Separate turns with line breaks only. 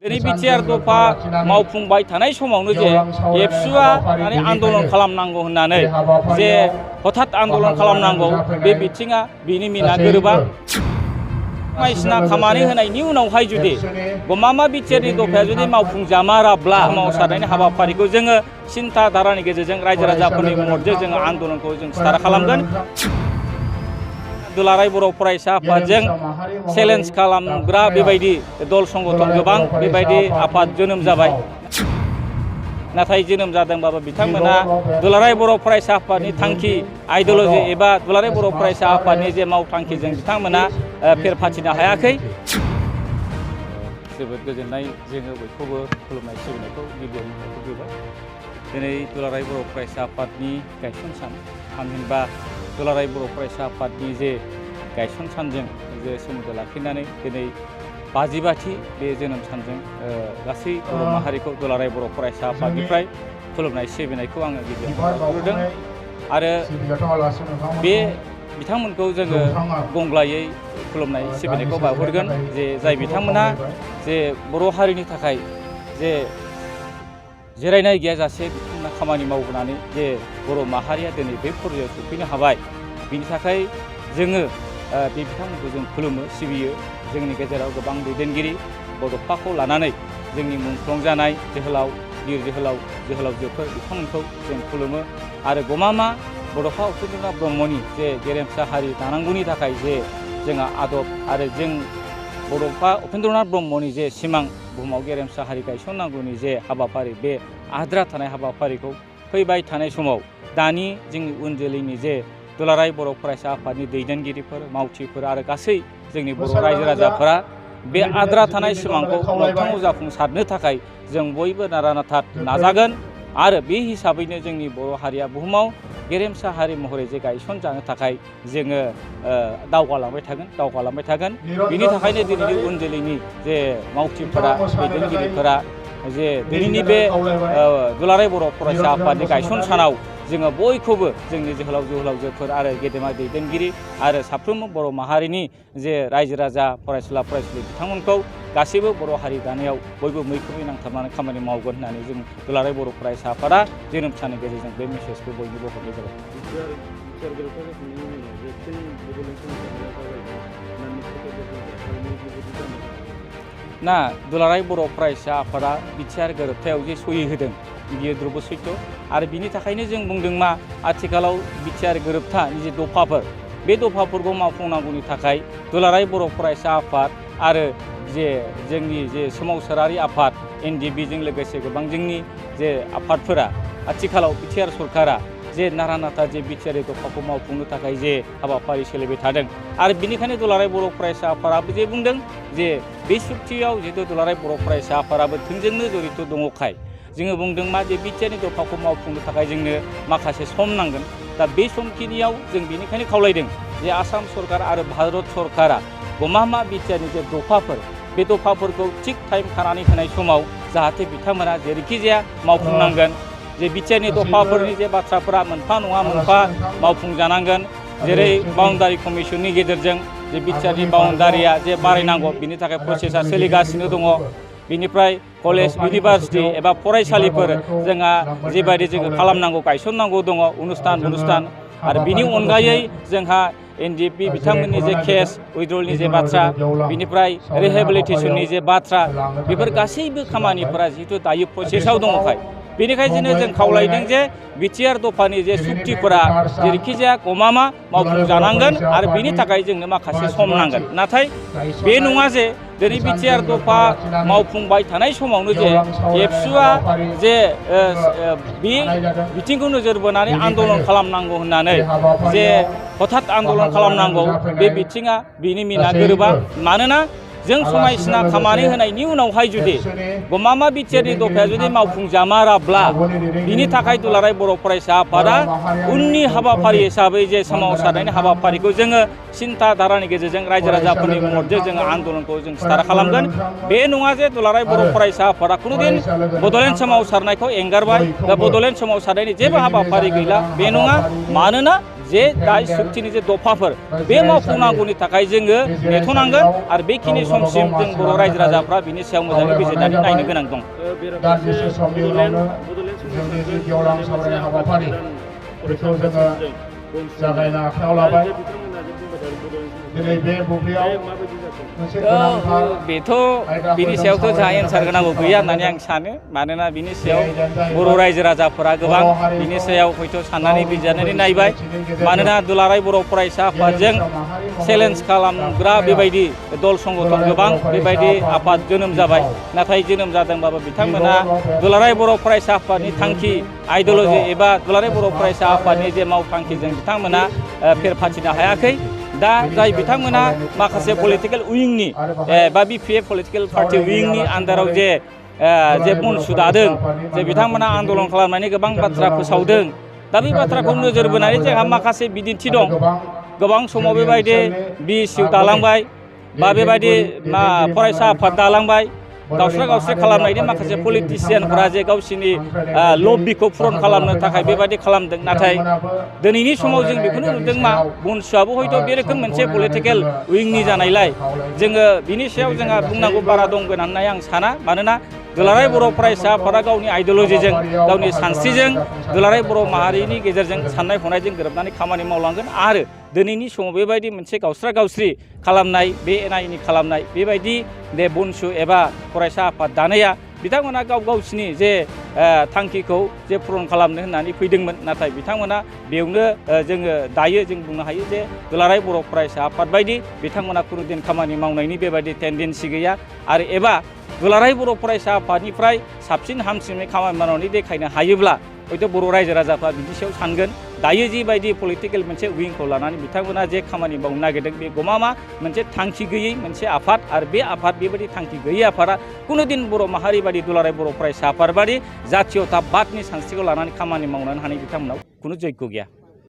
दिनै बिटिआर दफा मावफुंबाय थानाय समावनो जे एबसुआ माने आन्दलन खालामनांगौ होननानै जे हथात आन्दलन खालामनांगौ बे बिथिङा बिनि मिना गोरोबा बायदिसिना खामानि होनायनि उनावहाय जुदि गमामा बिटिआरनि दफाया जुदि मावफुंजामाराब्ला मावसारनायनि हाबाफारिखौ जोङो सिन्था धारानि गेजेरजों रायजो राजाफोरनि मददजों जोङो आन्दलनखौ जों स्टार्ट खालामगोन। दुलाराय बर' फरायसा आफादजों चेलेन्ज खालामग्रा बेबायदि दल संगठन गोबां बेबायदि आफाद जोनोम जाबाय। नाथाय जोनोम जादोंबाबो बिथांमोना दुलाराय बर' फरायसा आफादनि थांखि आइडिय'लजि एबा दुलाराय बर' फरायसा आफादनि जे मावथांखिजों बिथांमोना फेर फाथिनो हायाखै। जोबोद गोजोननाय जोङो बयखौबो खुलुमनाय सिबिनायखौ गिबियावनो होग्रोबाय। दिनै दुलाराय बर' फरायसा आफादनि गायसन सान थामहिनबा दुलाराय बर' फरायसा आफादनि जे गायसन सानजों जे सोमोन्दो लाखिनानै दिनै 50थि बे जोनोम सानजों गासै बर' माहारिखौ दुलाराय बर' फरायसा आफादनिफ्राय खुलुमनाय सिबिनायखौ आङो गिबियावनो बावग्रोदों आरो बे बिथांमोनखौ जोङो गंग्लायै खुलुमनाय सिबिनायखौ बावहरगोन जे जाय बिथांमोनहा जे बर' हारिनि थाखाय जे जिरायनाय गैयाजासे बिथांमोना खामानि मावबोनानै जे बर' माहारिया दिनै बे फर्यायाव सफैनो हाबाय। बिनि थाखाय जोङो बे बिथांमोनखौ जों खुलुमो सिबियो। जोंनि गेजेराव गोबां दैदेनगिरि बड'फाखौ लानानै जोंनि मुंख्लं जानाय जोहोलाव बिर जोहोलावजोफोर बिथांमोनखौ जों खुलुमो आरो गमामा बड'फा उपेन्द्रनाथ ब्रह्मनि जे गेरेमसा हारि दानांगौनि थाखाय जे जोंहा आदब आरो जों बड'फा उपेन्द्रनाथ ब्रह्मनि जे सिमां बुहुमाव गेरेमसा हारि गायसननांगौनि जे हाबाफारि बे आद्रा थानाय हाबाफारिखौ फैबाय थानाय समाव दानि जोंनि उन जोलैनि जे दुलाराय बर' फरायसा आफादनि दैदेनगिरिफोर मावथिफोर आरो गासै जोंनि बर' रायजो राजाफोरा बे आद्रा थानाय सिमांखौ मोगथाङाव जाफुंसारनो थाखाय जों बयबो नारा-नाथा नाजागोन आरो बे हिसाबैनो जोंनि बर' हारिया बुहुमाव गेरेमसा हारि महरै जे गायसन जानो थाखाय जोङो दावगालांबाय थागोन। बिनि थाखायनो दिनैनि उन जोलैनि जे मावथिफोरा दैदेनगिरिफोरा जे दिनैनि बे दुलाराय बर' फरायसा आफादनि गायसन सानाव जोङो बयखौबो जोंनि जोहोलावजोफोर आरो गेदेमा दैदेनगिरि आरो साफ्रोमबो बर' माहारिनि जे रायजो राजा फरायसुला फरायसुलि बिथांमोनखौ गासैबो बर' हारि दानायाव बयबो मैखोमै नांथाबनानै खामानि मावगोन होननानै जों दुलाराय बर' फरायसा आफादा जोनोम साननि गेजेरजों बे मेसेजखौ बयनोबो हरनाय जाबाय। ना दुलाराय बर' फरायसा आफादा बिटिआर गोरोबथायाव जे सहि होदों बियो द्रुब सैथो आरो बिनि थाखायनो जों बुंदों मा आथिखालाव बिटिआर गोरोबथानि जे दफाफोर बे दफाफोरखौ मावफुंनांगौनि थाखाय दुलाराय बर' फरायसा आफाद आरो जे जोंनि जे सोमावसारारि आफाद NDBजों लोगोसे गोबां जोंनि जे आफादफोरा आथिखालाव बिटिआर सरकारा जे नारा-नाथा जे बिटिआर दफाखौ मावफुंनो थाखाय जे हाबाफारि सोलिबाय थादों आरो बिनिखायनो दुलाराय बर' फरायसा आफादाबो जे बुंदों जे बे सुक्तियाव जिहेतु दुलाराय बर' फरायसा आफादाबो थोंजोंनो जड़ित दङखाय जोङो बुंदों मा जे बिटिआरनि दफाखौ मावफुंनो थाखाय जोंनो माखासे सम नांगोन। दा बे समखिनियाव जों बेनिखायनो खावलायदों जे आसाम सरकार आरो भारत सरकारा गमामा बिटिआरनि जे दफाफोर बे दफाफोरखौ थिग टाइम खानानै होनाय समाव जाहाथे बिथांमोना जेरैखि जाया मावफुंनांगोन। जे बिटिआरनि दफाफोरनि जे बाथ्राफोरा मोनफा नङा मोनफा मावफुंजानांगोन। जेरै बाउन्डारि कमिसननि गेजेरजों जे बिटिआरनि बाउन्डारिया जे बारायनांगौ बिनि थाखाय प्रसेसा सोलिगासिनो दङ। बिनिफ्राय कलेज इउनिभार्सिटि एबा फरायसालिफोर जोंहा जेबायदि जोङो खालामनांगौ गायसननांगौ दङ अनुस्थान आरो बिनि अनगायै जोंहा NDB बिथांमोननि जे केस उइड्रलनि जे बाथ्रा बिनिफ्राय रिहेबिलिटेसननि जे बाथ्रा बेफोर गासैबो खामानिफोरा जिहेतु दायो प्रसेसआव दङखाय बेनिखायनो जों खावलायदों जे बिटिआर दफानि जे सुक्तिफोरा जेरैखि जाया गमामा मावफुंजानांगोन आरो बिनि थाखाय जोंनो माखासे सम नांगोन। नाथाय बे नङा जे दिनै बिटिआर दफा मावफुंबाय थानाय समावनो जे एबसुआ जे बे बिथिंखौ नोजोर बोनानै आन्दलन खालामनांगौ होननानै जे हथात आन्दलन खालामनांगौ बे बिथिङा बिनि मिना गोरोबा। मानोना जों समायसिना खामानि होनायनि उनावहाय जुदि गमामा बिटिआरनि दफाया जुदि मावफुंजामाराब्ला बिनि थाखाय दुलाराय बर' फरायसा आफादा उननि हाबाफारि हिसाबै जे सोमावसारनायनि हाबाफारिखौ जोङो सिन्था धारानि गेजेरजों रायजो राजाफोरनि मददजों जोङो आन्दलनखौ जों स्टार्ट खालामगोन। बे नङा जे दुलाराय बर' फरायसा आफादा खुनुदिन बड'लेण्ड सोमावसारनायखौ एंगारबाय दा बड'लेण्ड सोमावसारनायनि जेबो हाबाफारि गैला बे नङा। मानोना जे दाय सुक्तिनि जे दफाफोर बे मावफुंनांगौनि थाखाय जोङो नेथ'नांगोन आरो बेखिनि समसिम जों बर' रायजो राजाफ्रा बिनि सायाव मोजाङै बिजिरनानै नायनो गोनां दं।
दान्दिसे समनि उनावनो जोंनि जि गेवलां सावरायनाय हाबाफारि बेखौ जोङो जागायनो आखायाव लाबाय। दिनै बे बुब्लियाव मोनसे गोनांथार
बेथ' बिनि सायावथ' जोंहा एन्सार होनांगौ गैया होननानै आं सानो। मानोना बिनि सायाव बर' रायजो राजाफोरा गोबां बिनि सायाव हयथ' साननानै बिजिरनानै नायबाय। मानोना दुलाराय बर' फरायसा आफादजों चेलेन्ज खालामग्रा बेबायदि दल संगठन गोबां बेबायदि आफाद जोनोम जाबाय। नाथाय जोनोम जादोंबाबो बिथांमोना दुलाराय बर' फरायसा आफादनि थांखि आइडिय'लजि एबा दुलाराय बर' फरायसा आफादनि जे मावथांखिजों बिथांमोना फेर फाथिनो हायाखै। दा जाय बिथांमोना माखासे पलिटिकेल उइंनि बा BPF पलिटिकेल पार्टि उइंनि आन्दाराव जे बनसु दादों, जे बिथांमोना आन्दलन खालामनानै गोबां बाथ्रा फोसावदों। दा बे बाथ्राखौ नोजोर बोनानै जोंहा माखासे बिदिन्थि दं। गोबां समाव बेबायदि BSU दालांबाय बा बेबायदि फरायसा आफाद दालांबाय। गावस्रा खालामनायनि माखासे पलिटिसियानफोरा जे गावसिनि लबिखौ पुरन खालामनो थाखाय बेबायदि खालामदों। नाथाय दिनैनि समाव जों बेखौनो नुदों बनसुआबो हयथ' बे रोखोम मोनसे पलिटिकेल उइंनि जानायलाय जोङो बिनि सायाव जोंहा बुंनांगौ बारा दंगोन होननानै आं साना। मानोना दुलाराय बर' फरायसा आफादा गावनि आइडिय'लजिजों गावनि सानस्रिजों दुलाराय बर' माहारिनि गेजेरजों साननाय हनायजों गोरोबनानै खामानि मावलांगोन। आरो दिनैनि समाव बेबायदि मोनसे गावस्रि खालामनाय, बे एना एनि खालामनाय बेबायदि बे बनसु एबा फरायसा आफाद दानाया बिथांमोना गावसिनि जे थांखिखौ जे पुरन खालामनो होननानै फैदोंमोन। नाथाय बिथांमोना बेयावनो जों बुंनो हायो जे दुलाराय बर' फरायसा आफाद बायदि बिथांमोना खुनुदिन खामानि मावनायनि बेबायदि टेन्डेन्सि गैया। आरो एबा दुलाराय बर' फरायसा आफादनिफ्राय साबसिन हामसिनै खामानि मावनानै देखायनो हायोब्ला हयथ' बर' रायजो राजाफ्रा बिनि सायाव सानगोन। दायो जिबायदि पलिटिकेल मोनसे उइंखौ लानानै बिथांमोना जे खामानि मावनो नागिरदों, बे गमामा मोनसे थांखि गैयै मोनसे आफाद। आरो बे आफाद बेबायदि थांखि गैयै आफादा कुनुदिन बर' माहारि बादि दुलाराय बर' फरायसा आफाद बादि जातीयताबादनि सानस्रिखौ लानानै खामानि मावनो हानाय बिथांमोनाव कुनु जग्य गैया।